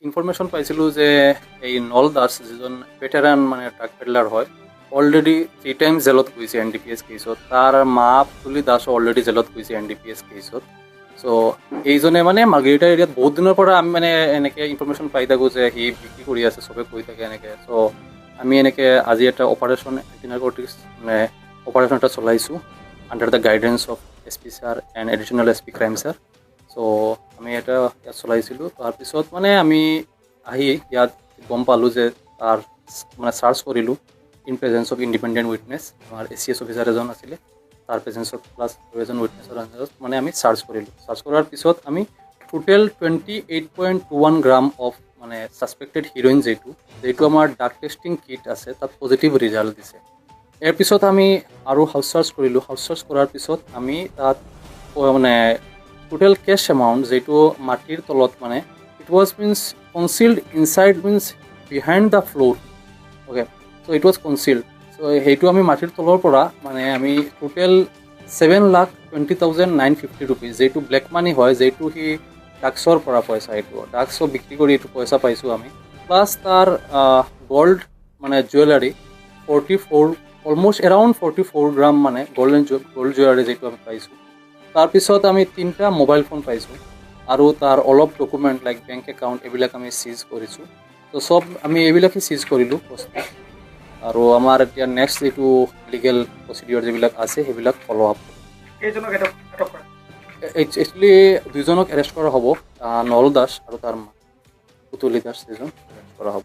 Information পাইছিলোঁ যে এই নল দাস, যিজন ভেটেৰান মানে ড্ৰাগ পেডলাৰ হয়, অলৰেডি থ্ৰী টাইম জেলত গৈছে এনডিপিএছ কেছত। তাৰ মা পুতুলি দাসো অলৰেডি জেলত গৈছে এনডিপিএছ কেছত। চ' এইজনে মানে মাৰ্ঘেৰিটা এৰিয়াত বহুত দিনৰ পৰা আমি মানে এনেকৈ ইনফৰমেশ্যন পাই থাকোঁ যে সি বিক্ৰী কৰি আছে, চবে কৈ থাকে এনেকৈ। চ' আমি এনেকৈ আজি এটা অপাৰেশ্যন, এণ্টি নাৰ্কটিক্স মানে অপাৰেশ্যন এটা চলাইছোঁ under the guidance of SP sir and Additional SP Crime sir. So আমি এটা ইয়াত চলাইছিলোঁ। তাৰপিছত মানে আমি আহি ইয়াত গম পালোঁ যে তাৰ মানে চাৰ্চ কৰিলোঁ in presence of independent witness। আমাৰ এচিএছ অফিচাৰ এজন আছিলে, তাৰ প্ৰেজেঞ্চত প্লাছ আৰু এজন উইটনেছৰ আণ্ডাৰত মানে আমি চাৰ্চ কৰিলোঁ। চাৰ্চ কৰাৰ পিছত আমি total 28.21 gram of মানে ছাছপেক্টেড হিৰইন, যিটো আমাৰ ড্ৰাগ টেষ্টিং কিট আছে, তাত পজিটিভ ৰিজাল্ট দিছে। ইয়াৰ পিছত আমি আৰু হাউচ চাৰ্চ কৰিলোঁ। হাউচ চাৰ্চ কৰাৰ পিছত আমি তাত মানে টোটেল কেছ এমাউণ্ট, যিটো মাটিৰ তলত মানে it was means concealed inside, means behind the floor, okay, so it was concealed. So সেইটো আমি মাটিৰ তলৰ পৰা মানে আমি total ₹7,20,950, যিটো ব্লেক মানি হয়, যিটো সি ড্ৰাগছৰ পৰা পইচা, এইটো ড্ৰাগছৰ বিক্ৰী কৰি এইটো পইচা পাইছোঁ আমি। প্লাছ তাৰ গ'ল্ড মানে jewellery 44, almost around 44 gram মানে গ'ল্ড জুৱেলাৰী যিটো আমি পাইছোঁ। তাৰপিছত আমি তিনিটা মোবাইল ফোন পাইছোঁ আৰু তাৰ অলপ ডকুমেণ্ট লাইক বেংক একাউণ্ট, এইবিলাক আমি চিজ কৰিছোঁ। ত' চব আমি এইবিলাকেই চিজ কৰিলোঁ বস্তু আৰু আমাৰ এতিয়া নেক্সট যিটো লিগেল প্ৰচিডিঅ'ৰ যিবিলাক আছে, সেইবিলাক ফ'ল' আপ। কেইজনক আটক কৰা? একচুৱেলি দুজনক এৰেষ্ট কৰা হ'ব, নল দাস আৰু তাৰ মা পুতুলি দাস, দুজন এৰেষ্ট কৰা হ'ব।